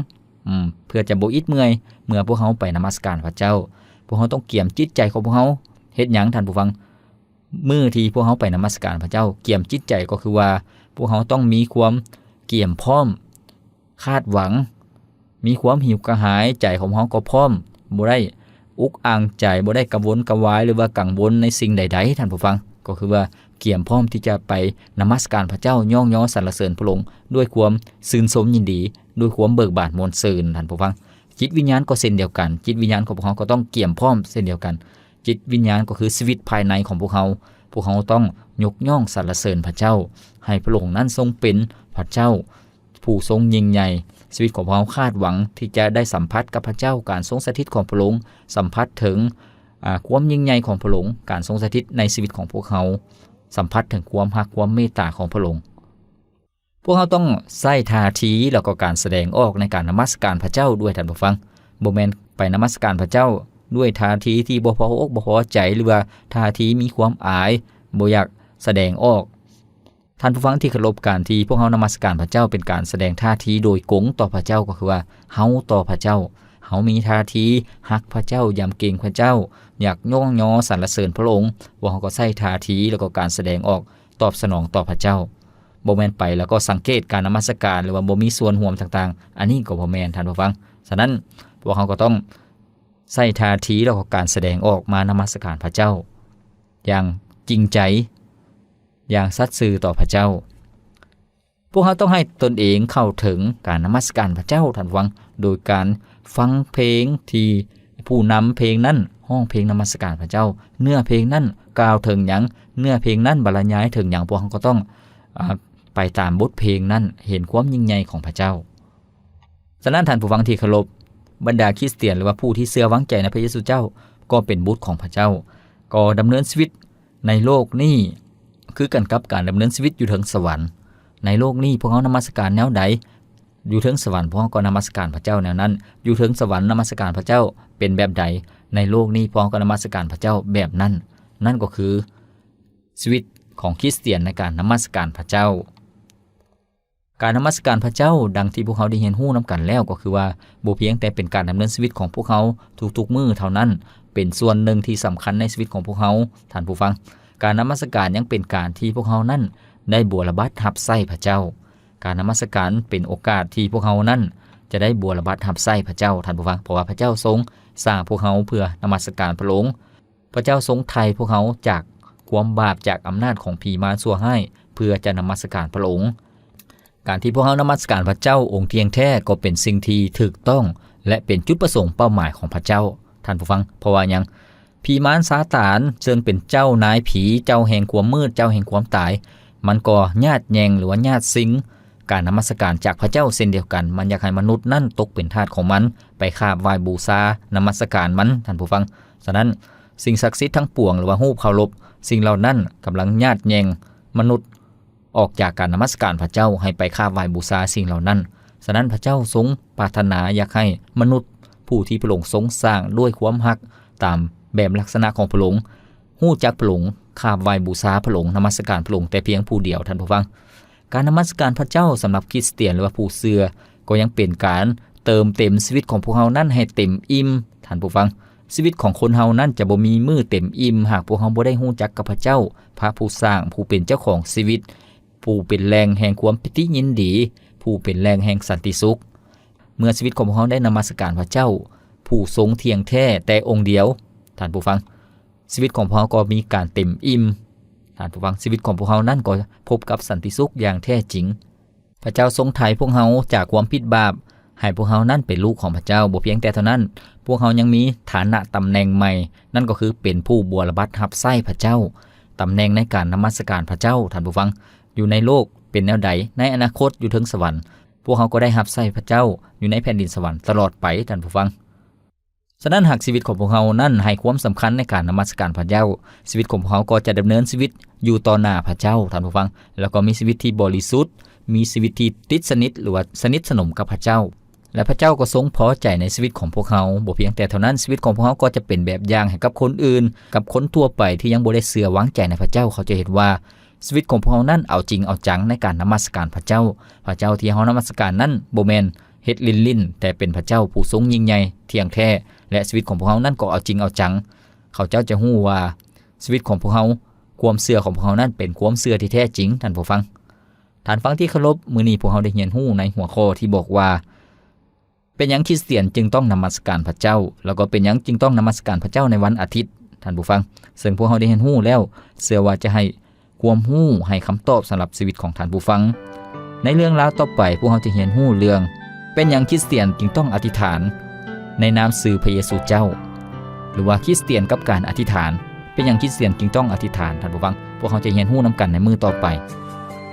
ອືມ, ເພື່ອຈະບໍ່ອິດເມື່ອຍເມື່ອພວກເຮົາໄປນະມັດສະການພະເຈົ້າ. ພວກເຮົາຕ້ອງກຽມຈິດໃຈຂອງພວກເຮົາ. ເຮັດຫຍັງ, ທ່ານຜູ້ຟັງ? ມື້ທີ່ພວກເຮົາໄປນະມັດສະການພະເຈົ້າ, ກຽມຈິດໃຈກໍຄືວ່າ ພວກເຮົາຕ້ອງມີຄວາມກຽມພ້ອມ, ຄາດຫວັງ, ມີຄວາມຫິວກະຫາຍ, ໃຈຂອງເຮົາກໍພ້ອມ, ບໍ່ໄດ້ອຸກອັ່ງໃຈ, ບໍ່ໄດ້ກະວົນກະວາຍ ຫຼືວ່າກັງວົນໃນສິ່ງໃດໆ, ທ່ານຜູ້ຟັງ. ກໍຄືວ່າກຽມພ້ອມທີ່ຈະໄປນະມັດສະການພະເຈົ້າ, ຍ້ອງຍໍສັນລະເສີນພະອົງດ້ວຍຄວາມຊື່ນຊົມຍິນດີ, ດ້ວຍຄວາມເບີກບານມ່ວນຊື່ນ, ທ່ານຜູ້ຟັງ. ຈິດວິນຍານກໍເຊັ່ນດຽວກັນ, ຈິດວິນຍານຂອງພວກເຮົາກໍຕ້ອງກຽມພ້ອມເຊັ່ນດຽວກັນ. ຈິດວິນຍານກໍຄືຊີວິດພາຍໃນຂອງພວກເຮົາ, ພວກເຮົາຕ້ອງຍົກຍ້ອງສັນລະເສີນພະເຈົ້າ, ໃຫ້ພະອົງນັ້ນຊົງເປັນພະເຈົ້າ ຜູ້ຊົງຍິ່ງໃຫຍ່. ຊີວິດຂອງພວກເຮົາຄາດຫວັງທີ່ຈະໄດ້ສຳຜັດກັບພະເຈົ້າ, ການຊົງສະຖິດຂອງພະອົງ, ສຳຜັດເຖິງ, ອາ, ຄວາມຍິ່ງໃຫຍ່ຂອງພະອົງ, ການຊົງສະຖິດໃນຊີວິດຂອງພວກເຮົາ, ສຳຜັດເຖິງຄວາມຮັກ, ຄວາມເມດຕາຂອງພະອົງ. ພວກເຮົາຕ້ອງໃຊ້ທ່າທີ ແລ້ວກໍການສະແດງອອກໃນການນະມັດສະການພະເຈົ້າດ້ວຍ, ທ່ານຜູ້ຟັງ. ບໍ່ແມ່ນໄປນະມັດສະການພະເຈົ້າດ້ວຍທ່າທີທີ່ບໍ່ພໍອົກບໍ່ພໍໃຈ ຫຼືວ່າທ່າທີມີຄວາມອາຍ, ບໍ່ຢາກສະແດງອອກ. ທ່ານຜູ້ຟັງທີ່ເຄົາລົບ, ການທີ່ພວກເຮົານະມັດສະການພະເຈົ້າເປັນການສະແດງທ່າທີໂດຍກົງຕໍ່ພະເຈົ້າ, ກໍຄືວ່າເຮົາຕໍ່ພະເຈົ້າ, ເຮົາມີທ່າທີຮັກພະເຈົ້າ, ຢຳເກງພະເຈົ້າ, ຢາກຍ້ອງຍໍສັນລະເສີນພະອົງ, ພວກເຮົາກໍໃຊ້ທ່າທີ ແລ້ວກໍການສະແດງອອກຕອບສະໜອງຕໍ່ພະເຈົ້າ. ບໍ່ແມ່ນໄປແລ້ວກໍສັງເກດການນະມັດສະການ ຫຼືວ່າບໍ່ມີສ່ວນຮ່ວມຕ່າງໆ, ອັນນີ້ກໍບໍ່ແມ່ນ, ທ່ານຜູ້ຟັງ. ສະນັ້ນ, ພວກເຮົາກໍຕ້ອງໃຊ້ທ່າທີ ແລ້ວກໍການສະແດງອອກມານະມັດສະການພະເຈົ້າ ຢ່າງຈິງໃຈ, ຢ່າງສັດຊື່ຕໍ່ພະເຈົ້າ. ພວກເຮົາຕ້ອງໃຫ້ຕົນເອງເຂົ້າເຖິງການນະມັດສະການພະເຈົ້າ, ທ່ານຜູ້ຟັງ, ໂດຍການຟັງເພງທີ່ຜູ້ນຳເພງນັ້ນຮ້ອງເພງນະມັດສະການພະເຈົ້າ. ເນື້ອເພງນັ້ນກ່າວເຖິງຫຍັງ, ເນື້ອເພງນັ້ນບັນລະຍາຍເຖິງຫຍັງ, ພວກເຮົາກໍຕ້ອງ, ອາ, ໄປຕາມບົດເພງນັ້ນ, ເຫັນຄວາມຍິ່ງໃຫຍ່ຂອງພະເຈົ້າ. ສະນັ້ນ, ທ່ານຜູ້ຟັງທີ່ເຄົາລົບ, ບັນດາຄຣິສຕຽນ ຫຼືວ່າຜູ້ທີ່ເຊື່ອວາງໃຈໃນພະເຢຊູເຈົ້າ ກໍເປັນບຸດຂອງພະເຈົ້າ, ກໍດຳເນີນຊີວິດ ໃນໂລກນີ້ຄືກັນກັບການດຳເນີນຊີວິດຢູ່ເທິງສະຫວັນ. ໃນໂລກນີ້ພວກເຮົານະມັດສະການແນວໃດ, ຢູ່ເທິງສະຫວັນພວກເຮົາກໍນະມັດສະການພະເຈົ້າແນວນັ້ນ. ຢູ່ເທິງສະຫວັນນະມັດສະການພະເຈົ້າເປັນແບບໃດ, ໃນໂລກນີ້ພວກເຮົາກໍນະມັດສະການພະເຈົ້າແບບນັ້ນ. ນັ້ນກໍຄືຊີວິດຂອງຄຣິສຕຽນໃນການນະມັດສະການພະເຈົ້າ. ການນະມັດສະການພະເຈົ້າ, ດັ່ງທີ່ພວກເຮົາໄດ້ຮຽນຮູ້ນຳກັນແລ້ວ, ກໍຄືວ່າບໍ່ພຽງແຕ່ເປັນການດຳເນີນຊີວິດຂອງພວກເຮົາທຸກໆມື້ເທົ່ານັ້ນ, ເປັນສ່ວນໜຶ່ງທີ່ສຳຄັນໃນຊີວິດຂອງພວກເຮົາ, ທ່ານຜູ້ຟັງ. ການນະມັດສະການຍັງເປັນການທີ່ພວກເຮົານັ້ນໄດ້ບົວລະບັດຮັບໃຊ້ພະເຈົ້າ. ການນະມັດສະການເປັນໂອກາດທີ່ພວກເຮົານັ້ນຈະໄດ້ບົວລະບັດຮັບໃຊ້ພະເຈົ້າ, ທ່ານຜູ້ຟັງ, ເພາະວ່າພະເຈົ້າຊົງສ້າງພວກເຮົາເພື່ອນະມັດສະການພະອົງ. ພະເຈົ້າຊົງໄຖ່ພວກເຮົາຈາກຄວາມບາບ, ຈາກອຳນາດຂອງຜີມານຊົ່ວຮ້າຍ, ເພື່ອຈະນະມັດສະການພະອົງ. ການທີ່ພວກເຮົານະມັດສະການພະເຈົ້າອົງທ່ຽງແທ້ ກໍເປັນສິ່ງທີ່ຖືກຕ້ອງ ແລະ ເປັນຈຸດປະສົງເປົ້າໝາຍຂອງພະເຈົ້າ, ທ່ານຜູ້ຟັງ. ເພາະວ່າຫຍັງ? ຜີມານຊາຕານ, ເຊິ່ງເປັນເຈົ້ານາຍຜີ, ເຈົ້າແຫ່ງຄວາມມືດ, ເຈົ້າແຫ່ງຄວາມຕາຍ, ມັນກໍຍາດແຍ່ງ ຫຼືວ່າຍາດຊິງການນະມັດສະການຈາກພະເຈົ້າເຊັ່ນດຽວກັນ. ມັນຢາກໃຫ້ມະນຸດນັ້ນຕົກເປັນທາດຂອງມັນ, ໄປຂາບໄຫວ້ບູຊານະມັດສະການມັນ, ທ່ານຜູ້ຟັງ. ສະນັ້ນ, ສິ່ງສັກສິດທັງປວງ ຫຼືວ່າຮູບເຄົາລົບ, ສິ່ງເຫຼົ່ານັ້ນກຳລັງຍາດແຍ່ງມະນຸດອອກຈາກການນະມັດສະການພະເຈົ້າ, ໃຫ້ໄປຂາບໄຫວ້ບູຊາສິ່ງເຫຼົ່ານັ້ນ. ສະນັ້ນ, ພະເຈົ້າຊົງປາດຖະໜາຢາກໃຫ້ມະນຸດຜູ້ທີ່ພະອົງຊົງສ້າງດ້ວຍຄວາມຮັກຕາມແບບລັກສະນະຂອງພະອົງ, ຮູ້ຈັກພະອົງ, ຂາບໄຫວ້ບູຊາພະອົງ, ນະມັດສະການພະອົງແຕ່ພຽງຜູ້ດຽວ, ທ່ານຜູ້ຟັງ. ການນະມັດສະການພະເຈົ້າສຳລັບຄຣິສຕຽນ ຫຼືວ່າຜູ້ເຊື່ອ ກໍຍັງເປັນການເຕີມເຕັມຊີວິດຂອງພວກເຮົານັ້ນໃຫ້ເຕັມອີ່ມ, ທ່ານຜູ້ຟັງ. ຊີວິດຂອງຄົນເຮົານັ້ນຈະບໍ່ມີມື້ເຕັມອີ່ມ ຫາກພວກເຮົາບໍ່ໄດ້ຮູ້ຈັກກັບພະເຈົ້າ, ພະຜູ້ສ້າງ, ຜູ້ເປັນເຈົ້າຂອງຊີວິດ, ຜູ້ເປັນແຫຼ່ງແຫ່ງຄວາມປີຕິຍິນດີ, ຜູ້ເປັນແຫຼ່ງແຫ່ງສັນຕິສຸກ. ເມື່ອຊີວິດຂອງພວກເຮົາໄດ້ນະມັດສະການພະເຈົ້າ, ຜູ້ຊົງທ່ຽງແທ້ແຕ່ອົງດຽວ, ທ່ານຜູ້ຟັງ, ຊີວິດຂອງພວກເຮົາກໍມີການເຕັມອີ່ມ. ທ່ານຜູ້ຟັງ, ຊີວິດຂອງພວກເຮົານັ້ນກໍພົບກັບສັນຕິສຸກຢ່າງແທ້ຈິງ. ພະເຈົ້າຊົງໄຖ່ພວກເຮົາຈາກຄວາມຜິດບາບ, ໃຫ້ພວກເຮົານັ້ນເປັນລູກຂອງພະເຈົ້າ. ບໍ່ພຽງແຕ່ເທົ່ານັ້ນ, ພວກເຮົາຍັງມີຖານະຕຳແໜ່ງໃໝ່, ນັ້ນກໍຄືເປັນຜູ້ບົວລະບັດຮັບໃຊ້ພະເຈົ້າ. ຕຳແໜ່ງໃນການນະມັດສະການພະເຈົ້າ, ທ່ານຜູ້ຟັງ, ຢູ່ໃນໂລກເປັນແນວໃດ? ໃນອະນາຄົດຢູ່ເທິງສະຫວັນ, ພວກເຮົາກໍໄດ້ຮັບໃຊ້ພະເຈົ້າຢູ່ໃນແຜ່ນດິນສະຫວັນຕະຫຼອດໄປ, ທ່ານຜູ້ຟັງ. ສະນັ້ນ, ຫາກຊີວິດຂອງພວກເຮົານັ້ນໃຫ້ຄວາມສຳຄັນໃນການນະມັດສະການພະເຈົ້າ, ຊີວິດຂອງພວກເຮົາກໍຈະດຳເນີນຊີວິດຢູ່ຕໍ່ໜ້າພະເຈົ້າ, ທ່ານຜູ້ຟັງ, ແລ້ວກໍມີຊີວິດທີ່ບໍລິສຸດ, ມີຊີວິດທີ່ຕິດສະໜິດ ຫຼືວ່າສະໜິດສະໜົມກັບພະເຈົ້າ. ແລະ ພະເຈົ້າກໍຊົງພໍໃຈໃນຊີວິດຂອງພວກເຮົາ. ບໍ່ພຽງແຕ່ເທົ່ານັ້ນ, ຊີວິດຂອງພວກເຮົາກໍຈະເປັນແບບຢ່າງໃຫ້ກັບຄົນອື່ນ, ກັບຄົນທົ່ວໄປທີ່ຍັງບໍ່ໄດ້ເຊື່ອວາງໃຈໃນພະເຈົ້າ, ເຂົາຈະເຫັນວ່າຊີວິດຂອງພວກເຮົານັ້ນເອົາຈິງເອົາຈັງໃນການນະມັດສະການພະເຈົ້າ. ພະເຈົ້າທີ່ເຮົານະມັດສະການນັ້ນບໍ່ແມ່ນ ເຮັດຫຼິ້ນໆ, ແຕ່ເປັນພະເຈົ້າຜູ້ຊົງຍິ່ງໃຫຍ່ທ່ຽງແທ້, ແລະ ຊີວິດຂອງພວກເຮົານັ້ນກໍເອົາຈິງເອົາຈັງ. ເຂົາເຈົ້າຈະຮູ້ວ່າຊີວິດຂອງພວກເຮົາ, ຄວາມເຊື່ອຂອງພວກເຮົານັ້ນເປັນຄວາມເຊື່ອທີ່ແທ້ຈິງ, ທ່ານຜູ້ຟັງ. ທ່ານຟັງທີ່ເຄົາລົບ, ມື້ນີ້ພວກເຮົາໄດ້ຮຽນຮູ້ໃນຫົວຂໍ້ທີ່ບອກວ່າ ເປັນຫຍັງຄຣິສຕຽນຈຶ່ງຕ້ອງນະມັດສະການພະເຈົ້າ, ແລ້ວກໍເປັນຫຍັງຈຶ່ງຕ້ອງນະມັດສະການພະເຈົ້າໃນວັນອາທິດ, ທ່ານຜູ້ຟັງ. ເຊິ່ງພວກເຮົາໄດ້ຮຽນຮູ້ແລ້ວ, ເຊື່ອວ່າຈະໃຫ້ ຄວາມຮູ້ໃຫ້ຄຳຕອບສຳລັບຊີວິດຂອງທ່ານຜູ້ຟັງ. ໃນເລື່ອງລາວຕໍ່ໄປ, ພວກເຮົາຈະຮຽນຮູ້ເລື່ອງ ເປັນຫຍັງຄຣິສຕຽນຈຶ່ງຕ້ອງອະທິຖານໃນນາມຊື່ພະເຢຊູເຈົ້າ? ຫຼືວ່າຄຣິສຕຽນກັບການອະທິຖານ, ເປັນຫຍັງຄຣິສຕຽນຈຶ່ງຕ້ອງອະທິຖານ? ທ່ານຜູ້ຟັງ, ພວກເຮົາຈະຮຽນຮູ້ນຳກັນໃນມື້ຕໍ່ໄປ.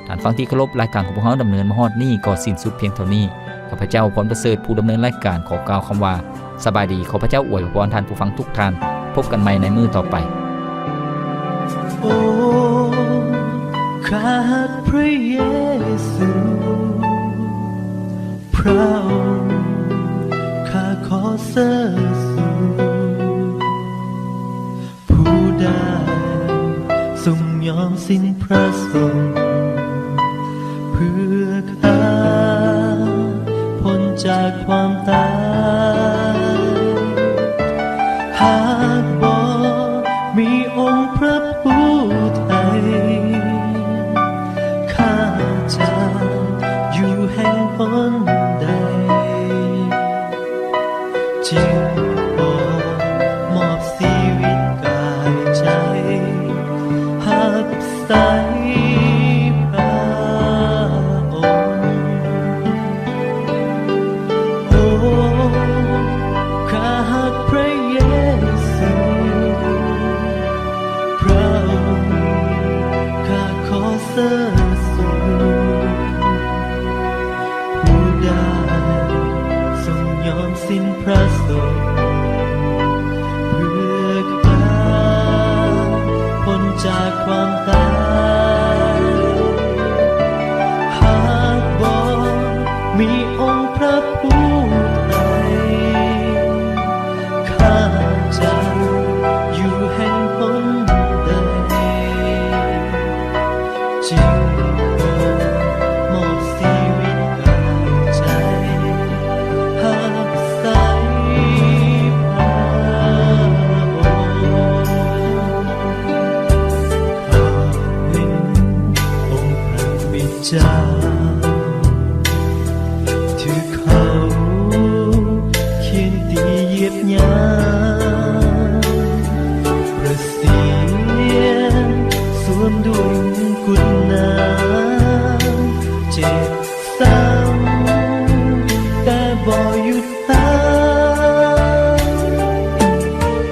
ທ່ານຟັງທີ່ເຄົາລົບ, ລາຍການຂອງພວກເຮົາດຳເນີນມາຮອດນີ້ກໍສິ້ນສຸດພຽງເທົ່ານີ້. ຂ້າພະເຈົ້າ ພອນປະເສີດ ຜູ້ດຳເນີນລາຍການ ຂໍກ່າວຄຳວ່າ ສະບາຍດີ. ຂໍພະເຈົ້າອວຍພອນທ່ານຜູ້ຟັງທຸກທ່ານ. ພົບກັນໃໝ່ໃນມື້ຕໍ່ໄປ. ໂອ້ ຂ້າຮັກພຣະເຢຊູ ພຣະອົງ ຂ້າຂໍເຊີນຊູ ຜູ້ໃດຊົງຍອມສິ້ນພຣະສົງ ເພື່ອຂ້າພົ້ນຈາກຄວາມຕາຍ. ຈາກຄວາມຕາຍ. ຫາກບໍ່ມີອົງພຣະຜູ້ໄຕ, ຂ້າຈະຢູ່ແຫ່ງຫົນໃດ? ຈຶ່ງຂໍມອບຊີວິດກາຍໃຈ ຮັບໃຊ້ພຣະອົງ. ເຫັນອົງພຣະຄຣິດເຈົ້າ ຖືກເຂົາຂຽນຕີຢຽບຫຍ້ຳ, ພຣະສຽນສວມດ້ວຍມົງກຸດໜາມ, ເຈັບຊ້ຳແຕ່ບໍ່ຢຸດ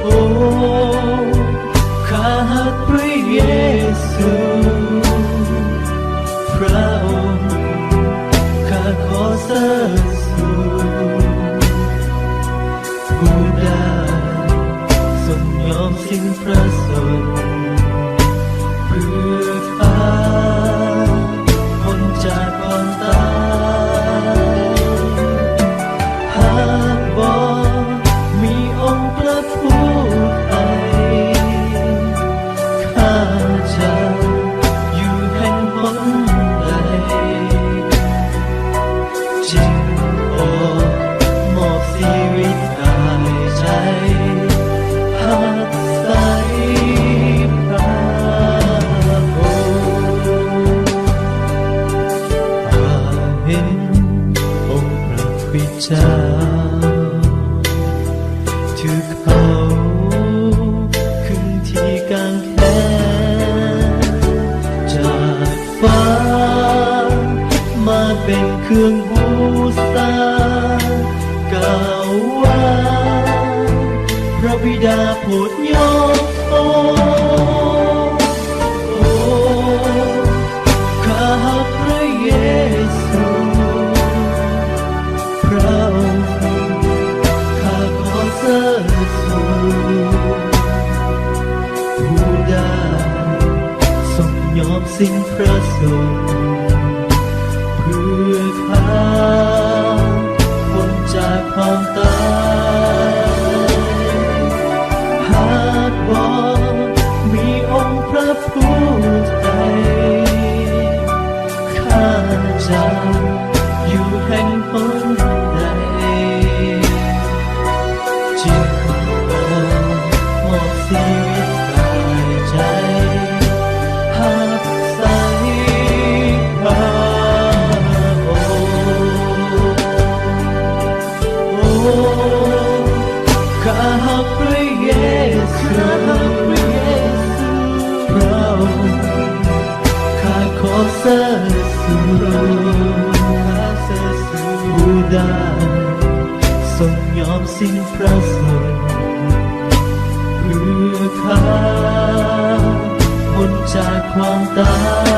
ໂອ ຂ້າຮັກພຣະເຢຊູ, ພຣະອົງ ຂ້າຂໍເຊີນຊູ. ຜູ້ໃດຊົງຍອມສິ້ນພຣະຊົນ ເພື່ອຂ້າພົ້ນຈາກຄວາມຕາຍ. ຫາກບໍ່ມີອົງພຣະຜູ້ໄຕ, ຂ້າຈະຢູ່ແຫ່ງຫົນໃດ? ຈຶ່ງຂໍມອບຊີວິດກາຍໃຈ ຮັບໃຊ້ພຣະອົງ. ຂ້າເຫັນອົງພຣະຄຣິດເຈົ້າ ຖືກເອົາຂຶ້ນທີ່ກາງແຂນ ຈາກຟ້າມາເປັນເຄື່ອງບູຊາ, ກ່າວວ່າ ພຣະບິດາໂປດຍົກໂທ. ໂອ ຂ້າຮັກພຣະເຢຊູ, ພຣະອົງ ຂ້າຂໍເຊີນຊູ. ຜູ້ໃດຊົງຍອມສິ້ນພຣະຊົນ ເພື່ອຂ້າພົ້ນຈາກຄວາມຕາຍ. ຫາກບໍ່ມີອົງພຣະຜູ້ໄຕ, ຂ້າຈະຢູ່ແຫ່ງຫົນໃດ? ຈຶ່ງຂໍມອບຊີວິດກາຍໃຈ ຮັບໃຊ້ພຣະອົງ. ໂອ ຂ້າຮັກພຣະເຢຊູ, ພຣະອົງ ຂ້າຂໍເຊີນຊູ. ຜູ້ໃດຊົງຍອມສິ້ນພຣະຊົນ ເພື່ອຂ້າພົ້ນຈາກຄວາມຕາຍ.